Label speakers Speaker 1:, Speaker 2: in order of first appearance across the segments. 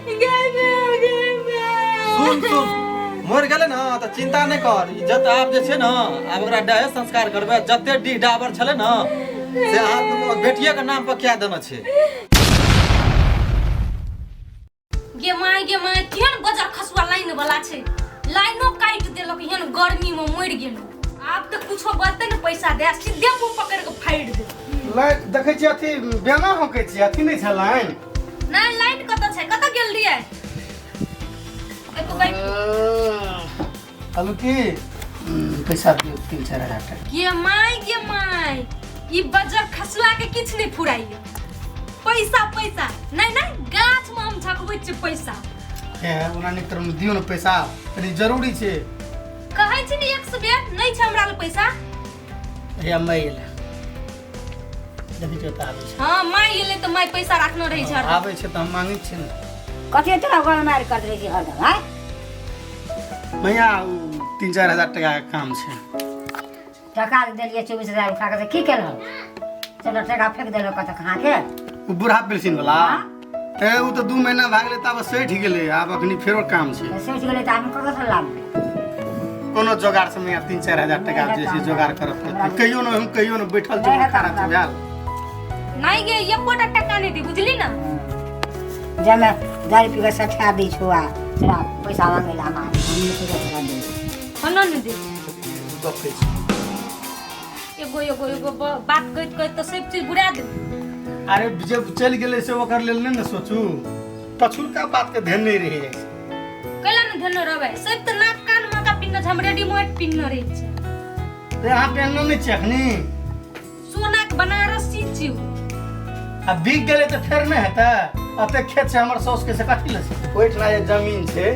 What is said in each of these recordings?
Speaker 1: गे गे गे।
Speaker 2: सुन सुन, मरि गेलै ने तऽ चिन्ता नहि कर। इज्जत आब जे छै ने, आब ओकरा डाहे संस्कार करबै। जते डीह डाबर छलै ने से अहाँ बेटिए के नाम पर कए देने छै।
Speaker 1: गे माय, गे माय, केहन बजर खसुआ लाइन वाला छै, लाइनो काटि देलक। एहन गर्मी में मरि गेलहुँ। आब तऽ कुछो बचतै ने पैसा दे, सीधे मुंह पकड़ि कऽ फाड़ि दे।
Speaker 3: लाइन देखै छियै, अथी बेना होकै छियै, अथी नहि छै लाइन।
Speaker 1: नहि, लाइन कतऽ छै? कतऽ गेल रहियै? एको बैठ।
Speaker 3: कहलहुँ की पैसा दियौ 3-4 हजार टाका।
Speaker 1: गे माय, गे माय, ई बजर खसुआ के किछु नहि फुराइए। पैसा पैसा नहि नहि, गाछ में हम झकबै छियै पैसा।
Speaker 3: हे, ओना नहि तरह दियौ ने पैसा, कनि जरूरी छै।
Speaker 1: कहै छी ने एक सौ बेर, नहि छै हमरा लग पैसा।
Speaker 3: हैया माइ एलै, देखै छियै तऽ आबै छै।
Speaker 1: हँ, माय एलै तऽ माय पैसा राखने रहै छै हरदम।
Speaker 3: आबै छै तऽ हम मांगै छियै ने।
Speaker 4: कथी तोरा गल मारि करैत रहै छी हरदम, आँय?
Speaker 3: भैया, ओ 3-4 हजार टाकाके काम छै।
Speaker 4: टका जे देलियै 24,000 उठा कऽ, से की केलहुँ? चलो, टका फेंक देलहुँ कतऽ कहाँके?
Speaker 3: ओ बूढ़ा पेंशन वाला।
Speaker 4: हाँ।
Speaker 3: ए, ओ तऽ 2 महीना भए गेलै, ताबे सठि गेलै। आब अखनी फेरो काम छै।
Speaker 4: तऽ सोचि गेलै तऽ आब कतऽसँ लाबबै?
Speaker 3: कोनो जोगाड़ से मैया, 3-4 हजार टाका जे छै जोगाड़ करऽ पड़तै। कहियो ने हम कहियो ने बैठल छी।
Speaker 4: नहि हेतै।
Speaker 3: खाना
Speaker 4: हमरा।
Speaker 3: भेल।
Speaker 1: नहि गे, एकोटा टका नहि दी, बुझली ने?
Speaker 4: जाहिमे दारू पी कऽ सठा दै छौ आ तोरा पैसा मांगै लए हमरा, हम नहि तोरा टका दै।
Speaker 1: कोनो नहि दी।
Speaker 3: गप कहै छी।
Speaker 1: एगो एगो एगो बात कहैत कहैत तऽ सब चीज बुरा दे।
Speaker 3: अरे, जे चलि गेलै से ओकर लेल नहि ने सोचू, पछुलका बात के ध्यान नहि रहि जाइ छै।
Speaker 1: कैला ने ध्यान रहबै? सब तऽ नाक कान मका पिन्ह छै, हम रेडीमेड पिन्ह रहै छै।
Speaker 3: तऽ अहाँ पेनलो नहि छियै अखनी?
Speaker 1: सोना के बनारसी छी उ।
Speaker 3: आ बिक गेलै तऽ फेर नहि हेतै? एते खेत छै हमर साउस के, से कथी लए छै? ओहिठिना जे जमीन छै,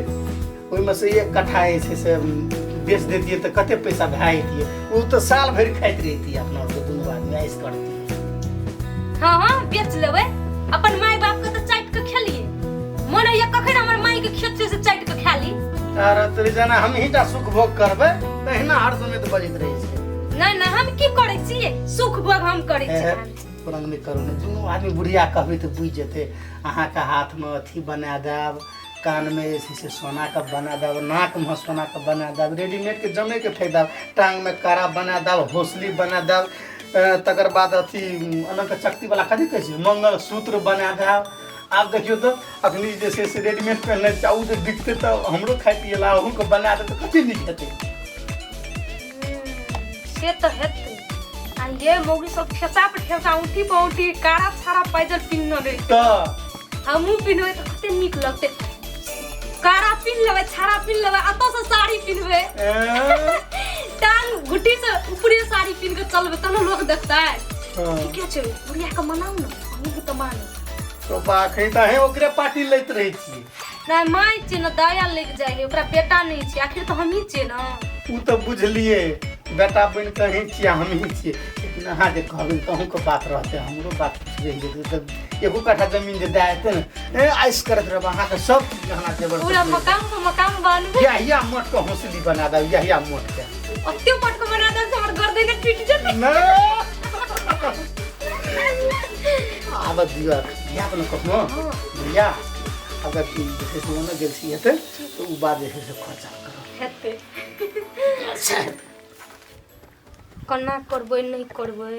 Speaker 3: ओहिमे से 1 कट्ठा जे छै से बेच दैतियै तऽ कते पैसा भए जैतियै। ओ तऽ साल भरि खाइत रहितियै, अपना आरके दुनू आदमी ऐश करतियै।
Speaker 1: हाँ हाँ, बेच लेबै। अपन माय बाप के तऽ चाटि के खेलिए, मन होइया कखन हमर माय के खेत छै से चाटि के खा ली।
Speaker 3: अरे तोरी, जेना हमही टा सुख भोग करबै तहिना हर समय तऽ बजैत रहै छै।
Speaker 1: नहि नहि, हम की करै छियै सुख भोग? हम करै छियै?
Speaker 3: तुरंत नहि करू ने, दुनू आदमी बुढ़िया कहबै तऽ बुझि जेतै। अहाँके हाथमे अथी बना देब, कानमे जे छै से सोनाके बना देब, नाकमे सोनाके बना देब, रेडीमेडके जमेके फेंक देब, टाँगमे कड़ा बना देब, हौसली बना देब, तकर बाद अथी अनन्त चक्तीवला कथी कहै छै, मंगलसूत्र बना देब। आब देखियौ तऽ अखनी जे छै से रेडीमेड पहिरने छै, ओ जे बिकतै तऽ हमरो खाइ पियै लए अहूँके बना देतै, कते नीक हेतै।
Speaker 1: से तऽ हेतै। आ ये मौगी सब ठेसा पर ठेसा, औंठी पर औंठी, कारा छाड़ा पायजल पिन्हने रहै छै।
Speaker 3: तऽ
Speaker 1: हमहूँ पिन्हबै तऽ कते नीक लगतै। कारा पिन्ह लेबै, छाड़ा पिन्ह लेबै, अतऽ से साड़ी पिन्हबै, टांग घुटी से ऊपरे साड़ी पिन्ह के चलबै, तब ने लोक देखतै। ठीके छै, बुढ़िया के मनाउ ने, अहूँ तऽ मानू।
Speaker 3: तो बाखै तऽ अहें ओकरे पार्टी लैत रहै छियै।
Speaker 1: नहि, माय छै ने, दया लागि जाइ है। ओकरा बेटा नहि छै, आखिर तऽ हमही छियै ने।
Speaker 3: ओ तऽ बुझलियै, बेटा बनि कऽ अहीं छियै, हमही छियै, लेकिन अहाँ जे कहबै तऽ अहूँके बात रहतै, हमरो बात कुछ रहि जेतै। तऽ एको कट्ठा जमीन जे दए देतै ने, ए ऐश करैत रहबै। अहाँके सब चीज गहना जेवर
Speaker 1: पूरा मकान पर मकान बनबै।
Speaker 3: यहिया मोट के हौसली बना देब, यहिया मोट के।
Speaker 1: ओते मोट के बना देब से हमर गर्दन टूटि जेतै।
Speaker 3: आब दिअ धिया ने कखनो बुढ़िया अगर जे छै से ओने गेल छी हेतै तऽ ओ बात जे छै से खर्चा करब।
Speaker 1: हेतै।
Speaker 3: अच्छा हेतै।
Speaker 1: केना करबै, नहि करबै?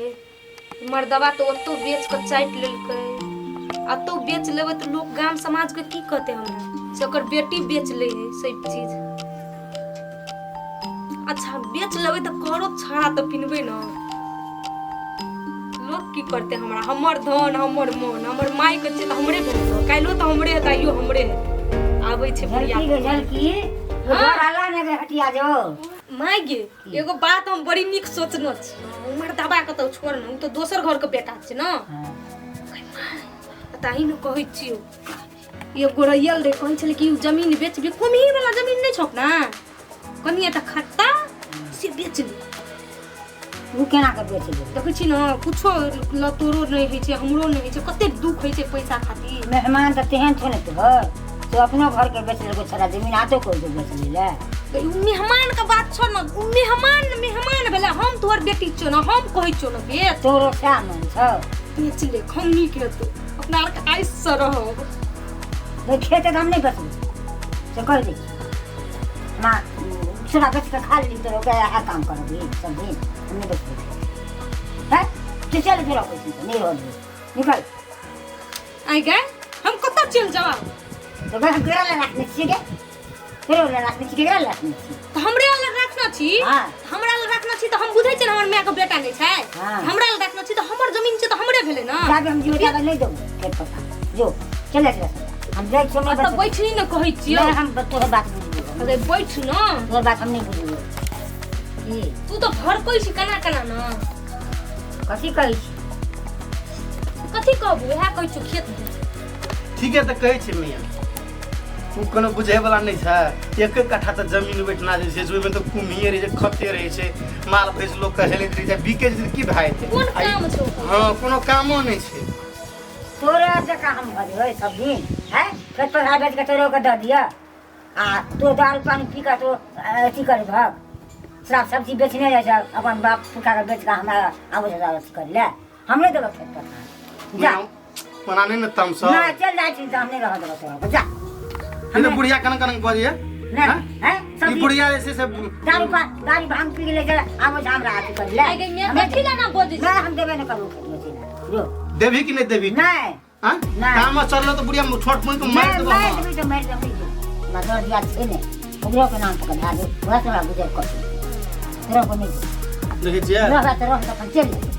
Speaker 1: मर्दबा तऽ ओतौ बेच कऽ चाटि लेलकै, एतौ बेच लेबै तऽ लोक गाम समाजके की कहतै हमरा, से ओकर बेटी बेच लै है सब चीज। अच्छा, बेच लेबै तऽ करो छाड़ा तऽ पिन्हबै ने। लोक की करतै हमरा? हमर धन, हमर मन, हमर मायके छै तऽ हमरे भेटतै। काल्हिओ तऽ हमरे हेतै, आइयो हमरे हेतै। आबै छै बुढ़िया।
Speaker 4: झलकी गे झलकी।
Speaker 1: हाँ।
Speaker 4: आला ने गे, हटिया जो।
Speaker 1: माय गे, एगो बात हम बड़ी नीक सोचने छी। उमर दबा के तऽ छोड़ ने, ओ तऽ दोसर घर के बेटा छै ने। ताही ने कहै छियौ, एगो रैयल रे, कहै छलै कि उ जमीन बेचबी, कोमी वाला जमीन नहि छौ अपना, कनिए टा खट्टा, से बेच ली।
Speaker 4: ओ केना के बेच लेबै?
Speaker 1: देखै छी ने, कुछो लतोरो नहि होइ छै, हमरो नहि होइ छै। कते दुख होइ छै पैसा खातिर।
Speaker 4: मेहमान तऽ तेहन छौ ने तोहर, तू अपनो घर के बेच लेलको छला जमीन, आतो को बेच ले।
Speaker 1: तऽ उ मेहमान के बात छौ ने, उ मेहमान मेहमान भेलै, हम तोहर बेटी छियौ ने, हम कहै छियौ ने बेच।
Speaker 4: तोरो सएह मन छौ?
Speaker 1: बेच ले, हम नीक हेतौ, अपना आरके आइस से रहब।
Speaker 4: ओहि खेत हम नहि बेचबै से कहि दै छी। हमरा छोरा बेच कऽ खा लेली तऽ ओकरा इएह काम करब ई सब दिन। हम नहि बेचबै खेत। हैं से चल तोरा कहै छी तऽ नहि रहऽ देबै, निकल।
Speaker 1: आइ गे, हम कतऽ चलि जाउ?
Speaker 4: तऽ हम केकरा लए राखने छियै गे? केकरा लए राखने छी? केकरा लए राखने छी?
Speaker 1: तऽ हमरे लग रखना छी।
Speaker 4: हाँ।
Speaker 1: हमरा लग रखना छी तऽ हम बुझै छियै ने हमर मायके बेटा नहि छै।
Speaker 4: हाँ।
Speaker 1: हमरा लग रखना छी तऽ हमर जमीन छै तऽ हमरे भेलै ने।
Speaker 4: जाबे हम जीबै ताबे नहि देबौ खेत पता। जो चल जा चल, हम जाइ छियौ। नहि
Speaker 1: तऽ
Speaker 4: बचबै।
Speaker 1: बैठनी ने कहै छियौ।
Speaker 4: नहि, हम तोहर बात बुझलियौ।
Speaker 1: अरे बैठ न।
Speaker 4: तोहर बात हम नहि बुझलियौ की।
Speaker 1: तू तऽ भड़कै छी केना केना न।
Speaker 4: कथी कहै छी?
Speaker 1: कथी कहबू, इएह कहै छियौ खेत दे।
Speaker 3: ठीके तऽ कहै छै मियाँ, ओ कोनो बुझैवला नहि छै। एक एक कट्ठा तऽ जमीन बैठना जे छै से ओहिमे तऽ कुम्हिए रहै छै, खते रहै छै, माल भैंस लोकके हेलैत रहै छै, बिकै छै तऽ की भए जेतै?
Speaker 1: कोन काम छै ओकर?
Speaker 3: हँ, कोनो कामो नहि छै।
Speaker 4: तोरा जकाँ हम भऽ जेबै सब दिन? हैं, खेत पथार बेच कऽ तोरो के दऽ दिअ आ तो दारू पानी पी कऽ तो अथी करै भग शराब सब्जी बेचने जाइ छै अपन बाप पुरखाके बेच कऽ हमरा आबै छै अथी करै लए। हम नहि देबऽ खेत पथार, जा।
Speaker 3: मना नहि ने तमसँ।
Speaker 4: नहि, चल जाइ छी तऽ हम नहि रहऽ देबऽ तोरा के, जा।
Speaker 3: ई तऽ बुढ़िया केना केना बजैए?
Speaker 4: नहि।
Speaker 3: हँ?
Speaker 4: हैं
Speaker 3: ई
Speaker 4: सब्जी
Speaker 3: बुढ़िया जे छै से
Speaker 4: दारू पा दारू भांग पी ले छै, आबै छै हमरा अथी करै लए।
Speaker 1: आइ गे माय, कथी लए ना बजै छी?
Speaker 4: नहि, हम देबे नहि करबो खेत बेचै लए, जो।
Speaker 3: देबही कि नहि देबही?
Speaker 4: नहि।
Speaker 3: हाँ?
Speaker 4: नहि।
Speaker 3: काम चललो तऽ बुढ़िया छोट मुँह के मारि
Speaker 4: नहि
Speaker 3: देबो।
Speaker 4: मारि देबै तऽ मारि देबै, जो। हमरा दर दिया छै ने, ओकरो के नाम पकड़ दे, वएह से हमरा गुजर कर तोरा को नहि
Speaker 3: देखै छियै।
Speaker 4: रहबा तऽ रह, तखन चलि जेतै।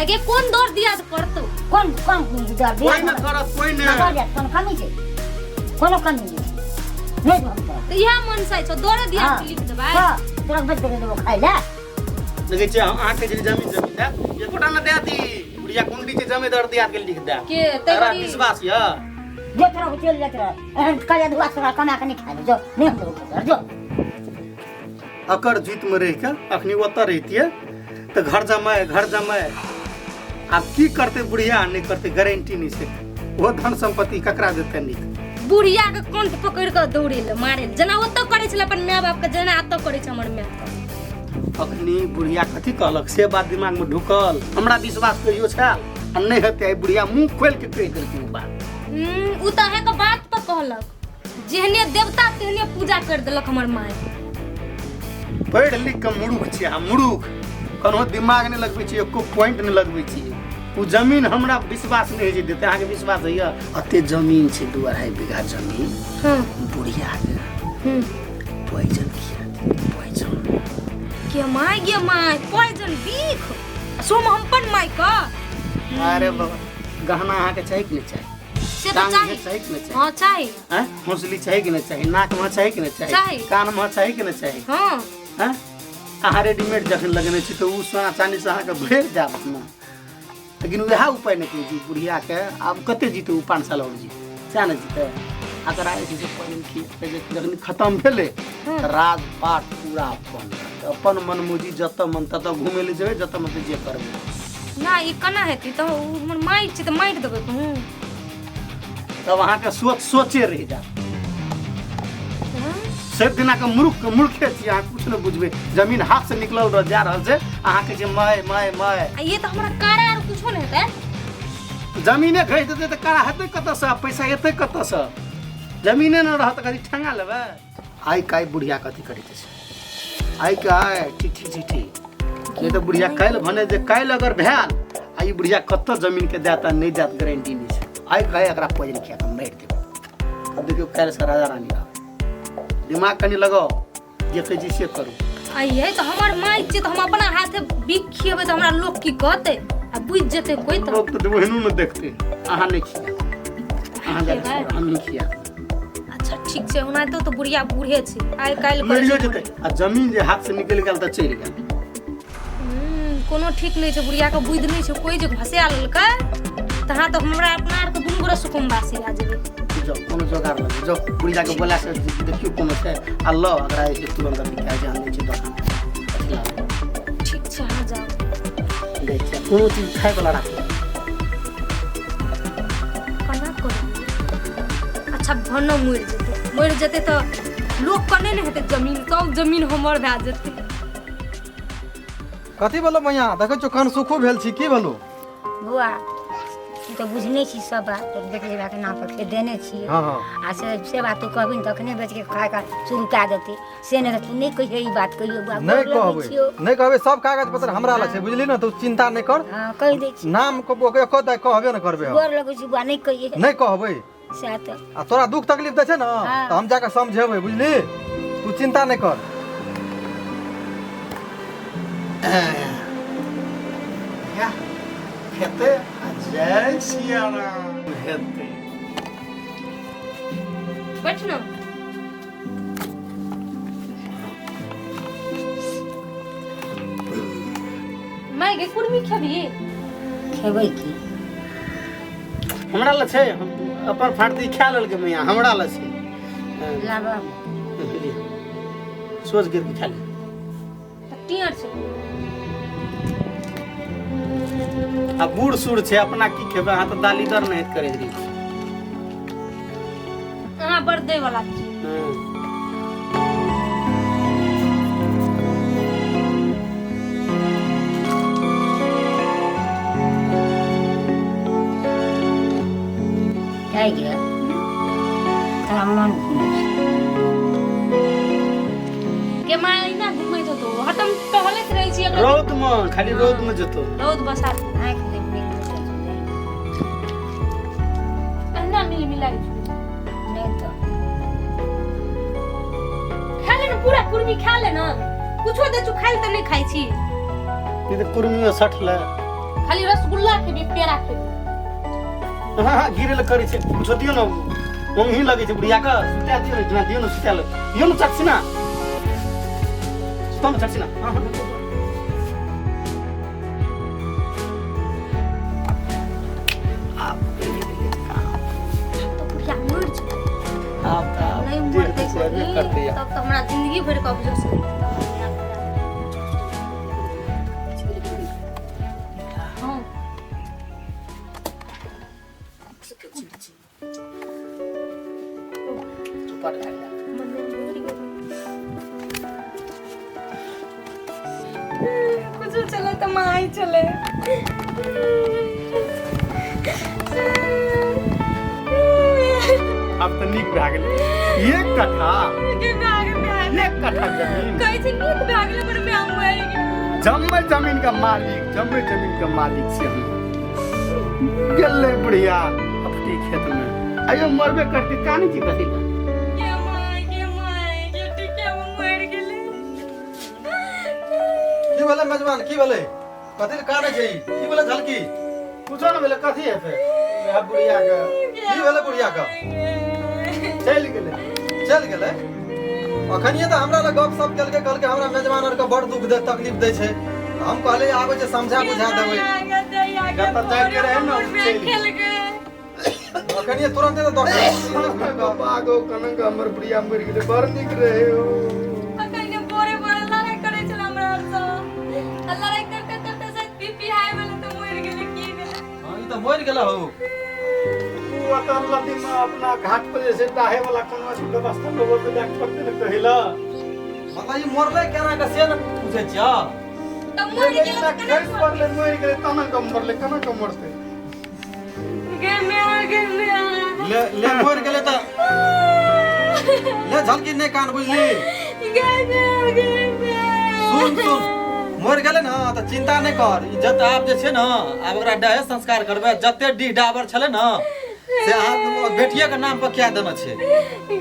Speaker 1: आगे कोन दर दिया करतौ?
Speaker 4: कोन कोन दर दिया?
Speaker 3: कोइ नहि करत, कोइ
Speaker 4: दर
Speaker 3: नहि।
Speaker 4: दिया कोनो कमी छै? कोनो कमी नहि छै, नहि देबो हम तोरा।
Speaker 1: तऽ इएह मनसा छौ, दरे दिया
Speaker 4: हाँ।
Speaker 1: लिख देबै?
Speaker 4: तऽ तोरा बेच कऽ देबो खाइ लए।
Speaker 3: देखै छियै, हम अहाँके जे जमीन जमीन दए एकोटा ने दए दी। बुढ़िया कुंडी के जमीन दर दिया के लिख दए
Speaker 1: के तै
Speaker 3: तकरा
Speaker 1: बड़ी
Speaker 3: विश्वास यऽ?
Speaker 4: जो तोरा चलि जाइत रह, एहन काज धुआ तोरा कमा कऽ नहि खाइ जो, नहि हम देबो खेत, जो।
Speaker 3: अकर जीत में रहि के अखनी ओतऽ रहितियै तऽ घर जमाए घर जमाए। आब की करतै बुढ़िया नहि करतै गारंटी नहि छै। ओहो धन सम्पत्ति ककरा देतै नीक?
Speaker 1: बुढ़िया के कंठ पकड़ि कऽ दौड़े लए मारे लए, जेना ओतऽ करै छलै अपन माय बाप के, जेना एतऽ करै छै हमर माय के।
Speaker 3: अखनी बुढ़िया कथी कहलक से बात दिमाग में ढुकल। हमरा विश्वास कहियो छल आ नहि हेतै। आइ बुढ़िया मुँह खोलि के कहि देलकै ओ बात।
Speaker 1: उ तऽ अहाँके बात पर कहलक, जेहने देवता तेहने पूजा कर देलक हमर माय।
Speaker 3: पढ़ि लिख कऽ मूर्ख छी अहाँ, मूर्ख। कोनो दिमाग नहि लगबै छी, एको पॉइंट नहि लगबै छी। ओ जमीन हमरा विश्वास नहि होइ छै देतै। अहाँके विश्वास होइए? अते जमीन छै, 2-2.5 बीघा जमीन।
Speaker 1: हाँ।
Speaker 3: बुढ़िया के पॉइजन खिया देतै, पॉइजन।
Speaker 1: के my गे my, poison बीख सोम हम अपन माय के।
Speaker 3: अरे बाबा, गहना अहाँके चाही कि नहि चाही?
Speaker 1: से तऽ
Speaker 3: टांग
Speaker 1: चाही।
Speaker 3: में चाही कि नहि चाही?
Speaker 1: हाँ चाही।
Speaker 3: हैं, हौसली चाही कि नहि चाही? नाक में चाही कि नहि चाही?
Speaker 1: चाही।
Speaker 3: कान में चाही कि नहि चाही?
Speaker 1: हाँ।
Speaker 3: हैं, अहाँ रेडीमेड जखन लगेने छी तऽ ओ सोना चाँदी से अहाँके भरि जायत ने। लेकिन वएह उपाय नहि करै छी। बुढ़ियाके आब कते जीतै ओ? 5 साल आओर जीतै सएह ने जीतै। अकरा जे छै से पानि खींचतै जे जखन खतम भेलै तऽ राजपाट पूरा अपन रहतै, अपन मनमौजी, जतऽ मन ततऽ घुमै लए जेबै, जतऽ मन जे करबै।
Speaker 1: ना, ई केना हेतै? तऽ ओ हमर माय छै तऽ मारि देबै कहूँ?
Speaker 3: तब अहाँके सोच सोचे रहि जायत। सब दिना के मूर्ख के मूर्खे छी अहाँ, कुछ नहि बुझबै। जमीन हाथ से निकलल रह जा रहल छै, अहाँके जे my my my.
Speaker 1: आ ये तऽ हमरा कारा आर कुछो नहि हेतै?
Speaker 3: जमीने घसि देतै तऽ कारा हेतै कतऽसँ? पैसा एतै कतऽसँ? जमीने नहि रहत तऽ कथी ठेंगा लेबै? आइ काल्हि बुढ़िया कथी करैत छै आइ के आइ? ठीक ठीक ठीक ठीक। नहि तऽ बुढ़िया काल्हि भने जे काल्हि अगर भेल आ ई बुढ़िया कतऽ जमीन के देत आ नहि देत गारंटी नहि छै। आइ काल्हि एकरा पॉइजन खिया कऽ मारि देबै। आब देखियौ, काल्हिसँ राजा रानी रहब। दिमाग कनि लगाउ, जे कहै छी से करू।
Speaker 1: आइये तऽ हमर माय छै तऽ हम अपना हाथे बिख खिएबै तऽ हमरा लोक की कहतै? आ बुझि जेतै कोइ तऽ?
Speaker 3: लोक तऽ ओहनो ने देखतै। अहाँ नहि खिया, अहाँ जा
Speaker 1: खिएबै?
Speaker 3: हम नहि खिया।
Speaker 1: अच्छा ठीक छै। ओनाहितो तऽ बुढ़िया बूढ़े छै आइ काल्हि।
Speaker 3: मरियो जेतै आ जमीन जे हाथ से निकलि गेल तऽ चलि गेल।
Speaker 1: कोनो ठीक नहि छै बुढ़ियाके, बुद्धि नहि छै। कोइ जे घसिया लेलकै तहाँ तऽ हमरा अपना आरके दुनू गोरे सुकुम्बासी भए जेबै।
Speaker 3: जाउ, कोनो जोगाड़ लगै जाउ, बुढ़ियाके बोला से देखियौ कोनो छै आ लऽ एकरा जे छै तुरन्त अथी कए जे आनै छै दोकान अथी लाबू।
Speaker 1: ठीक छै, अहाँ जाउ।
Speaker 3: जाइ छियै। कोनो चीज खायवला राखू।
Speaker 1: केना करू? अच्छा भने मरि जेतै, मरि जेतै तऽ लोकके नहि ने हेतै जमीन, सब जमीन हमर भए जेतै।
Speaker 2: कथी भेलो मैया? देखै छौ कन सुखो भेल छी, की भेलो?
Speaker 4: बौआ, तऽ बुझने छी सब बात, बेटी के नाम पर खेत देने छियै।
Speaker 2: हाँ हाँ।
Speaker 4: आ से बात तू कहबी तखने बेच के खाए का शुरू कए देतै, से नहि तऽ तू नहि कहियै ई बात, कहियो बौआ,
Speaker 2: नहीं
Speaker 4: गोर लगै
Speaker 2: कहबै
Speaker 4: छियौ।
Speaker 2: नहीं कहबै, सब कागज पत्र हमरा लग छै, बुझली ना? तू चिंता नहीं कर।
Speaker 4: हाँ, कहि दै छी।
Speaker 2: नाम को ओकरे कह दे, कहबे न करबै हम।
Speaker 4: गोर लगै छी बौआ, नहीं कहियै।
Speaker 2: नहीं कहबै।
Speaker 4: सएह तऽ।
Speaker 2: आ तोरा दुख तकलीफ दै छै ना
Speaker 4: हाँ।
Speaker 2: तऽ हम जाके समझेबै, बुझली? तू चिंता नहीं कर।
Speaker 3: या, हेतै आ जय सियाराम हेतै।
Speaker 1: बैठ ना। माय गे, कुर्मी खेबही?
Speaker 4: खेबै की?
Speaker 3: हमरा लग छै, हम अपन फाटती खा लेलकै मैया, हमरा लग छै।
Speaker 4: लाबऽ।
Speaker 3: लिअ। सोच गिर के खा ले।
Speaker 1: टियर छै।
Speaker 3: आ बूढ़ सूढ़ छै, अपना की खेबै? अहाँ तऽ दाली दर नहीं करैत रही।
Speaker 1: अहाँ बड़ दै वाला छी।
Speaker 3: हँ।
Speaker 4: जाइ गेल तोरा मन घुमै छै।
Speaker 1: के माय अहिना घुमैत होतौ, हरदम टहलैत रहै छी एकरा।
Speaker 3: रौद में, खाली रौद में जेतौ।
Speaker 1: रौद बसात।
Speaker 4: आँखि देख मिल जाइ छै।
Speaker 1: अहिना मिल मिलाइ छै।
Speaker 4: नहि तऽ।
Speaker 1: खा ले ने पूरा कुर्मी, खा ले ने। कुछो दै छु खाइ तऽ नहि खाइ छी।
Speaker 3: नहीं तऽ कुर्मियो सठले।
Speaker 1: खाली रसगुल्ला खेबी, पेड़ा खेबी।
Speaker 3: हाँ हाँ, गिरे लग करै छै, कुछो दियौ ने, ओंघी लगै छै बुढ़िया के, सुता दियौ ने, जेना दियौ ने सुता ले, दियौ ने चटसी ना, सुता ने चटसी ना। हाँ हाँ।
Speaker 1: तऽ बुढ़िया मरि जेतै।
Speaker 3: आब तऽ
Speaker 1: नहि
Speaker 3: देर
Speaker 1: मरतै
Speaker 3: तऽ से
Speaker 1: कोनी,
Speaker 3: करतै।
Speaker 1: तब तऽ हमरा जिंदगी भरि के अफसोस रहतै। हाँ।
Speaker 3: चुपट भए गेलै।
Speaker 1: कुछो चले तऽ माय चले।
Speaker 3: आब तऽ नीक भए गेलै, एक कट्ठा, एक कट्ठा जमीन।
Speaker 1: कहै छै नीक भए गेलै, पर माय मरि गेल।
Speaker 3: जम्मे जमीन का मालिक, जम्मे जमीन का मालिक छी हम। गेलै बुढ़िया अपनी खेत में, आइयो मरबे करती, कानी छी कथी लए?
Speaker 1: गे माय, गे माय, गे टिकिया मरि गेलै।
Speaker 2: की भेलै मेजबान, की भेलै? कथी लए कानै छै ई? की भेलै झलकी?
Speaker 3: कुछो ने भेलै, कथी हेतै, वएह बुढ़िया के।
Speaker 2: की भेलै बुढ़िया के?
Speaker 3: चलि गेलै।
Speaker 2: चलि गेलै? अखनिये तऽ हमरा लग गप सप केलकै, कहलकै हमरा मेजबान आरके बड़ दुख दे तकलीफ दै छै। हम कहलियै आबै छै, समझा बुझा देबै।
Speaker 3: जतऽ जाइके रहै ने, ओ चलि गेलै।
Speaker 2: अखनिये तुरन्ते तऽ डॉक्टर
Speaker 3: बाबा गो, कनक हमर बुढ़िया मरि गेलै, बड़ नीक रहै ओ।
Speaker 1: अखन बोरे बोरे लड़ाई करै छलै हमरा आरसँ, आ लड़ाई करते करते शायद बीपी हाई भेलै तऽ मरि गेलै। की भेलै?
Speaker 2: हाँ, ई तऽ मरि गेलै हौ।
Speaker 3: ओ ओतऽ नदी में अपना घाट पर जे छै दाहे वाला कोनो अथी व्यवस्था लोगो के जाके पड़तै ने कहैला।
Speaker 2: मतलब ई मरलै केना के से ने पूछै छियौ?
Speaker 1: तऽ मरि गेलै तऽ केना?
Speaker 3: खसि पड़लै, मरि गेलै, तना कम मरलै, केना कम मरतै?
Speaker 1: गे माय, गे माय।
Speaker 2: ले ले, मरि गेलै तऽ ले झलकी, नहि कान, बुझली?
Speaker 1: गे माय, गे माय।
Speaker 2: सुन सुन, मरि गेलै ने तऽ चिंता नहि कर। इज्जत आब जे छै ने, आब ओकरा डाहे संस्कार करबै। जते डीह डाबर छलै ने, से अहाँ बेटिए के नाम पर कए देने छै।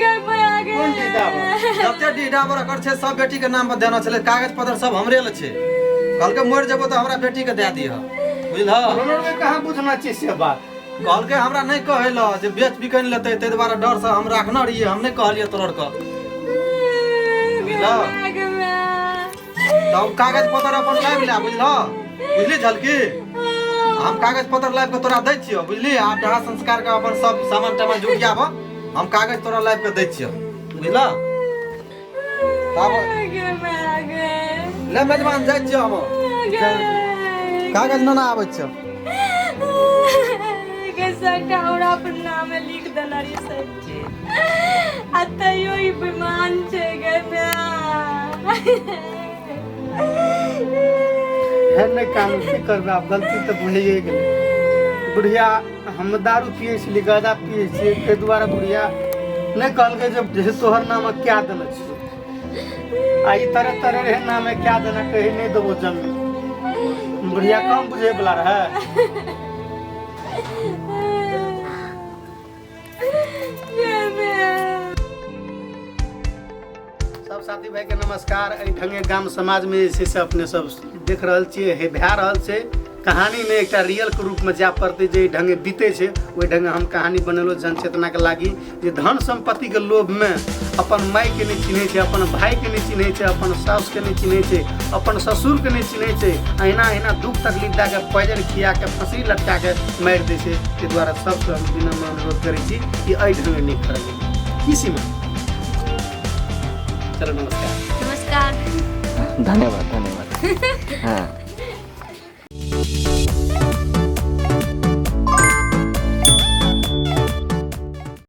Speaker 1: गे माय, गे।
Speaker 3: कोन डीह डाबर?
Speaker 2: जते डीह डाबर एकर छै, सब बेटी के नाम पर देना छलै। कागज पत्र सब हमरे लग छै। कहलकै मरि जेबो तऽ हमरा बेटी के दए दिह, बुझलह?
Speaker 3: हमरा आरके कहाँ बुझना छै से बात।
Speaker 2: कहलकै हमरा नहि कहै लए जे बेच बिकनि लेतै, ताहि दुआरे डरसँ हम राखने रहियै, हम नहि कहलियै तोहर के।
Speaker 1: गे माय, गे माय।
Speaker 2: तब कागज पत्र अपन लाबि ले, बुझलह? बुझली झलकी, हम कागज पत्र लाबि कऽ तोरा दै छियौ, बुझली? आब दाह संस्कार के अपन सब सामान तामान जुटियाब, हम कागज तोरा लाबि कऽ दै छियौ, बुझलह? तब
Speaker 1: गे माय, गे।
Speaker 2: ले मेजबान, जाइ छियौ हम,
Speaker 1: गे।
Speaker 2: कागज नेने आबै छियौ।
Speaker 1: गे, सबटा हमरा अपन नामे लिख देने रही सब चीज, आ तैयो ई बेमान छै। गे माय।
Speaker 3: हे, नहि कानू, की करबै आब, गलती तऽ भइए गेलै। बुढ़िया हम दारू पियै छली, गाँजा पियै छियै, ताहि दुआरे बुढ़िया नहि कहलकै जे जे तोहर नाम क्या देने छियौ। आ ई तरह तरह रहे नाम क्या देना, कही नहि देबो जमीन। बुढ़िया कम बुझे वाला रहे। सब साथी भाई के नमस्कार। एहि ढंगे गाम समाजमे जे छै से अपने सब देख रहल छियै, हे भए रहल छै। कहानीमे एकटा रियलके रूपमे जाय पड़तै, जे एहि ढंगे बीतै छै ओहि ढंगे हम कहानी बनेलहुँ जनचेतनाके लागी, जे धन सम्पत्तिके लोभमे अपन मायके नहि चिन्है छै, अपन भाइके नहि चिन्है छै, अपन सासुके नहि चिन्है छै, अपन ससुरके नहि चिन्है छै। अहिना अहिना दुख तकलीफ दए कऽ पॉइजन खिया कऽ फाँसी लटका कऽ मारि दै छै। ताहि दुआरे सबसँ हम विनम्र अनुरोध करै छी कि एहि ढंगे नहि करल। की सीमा, चलो नमस्कार।
Speaker 1: नमस्कार,
Speaker 5: धन्यवाद, धन्यवाद। हाँ।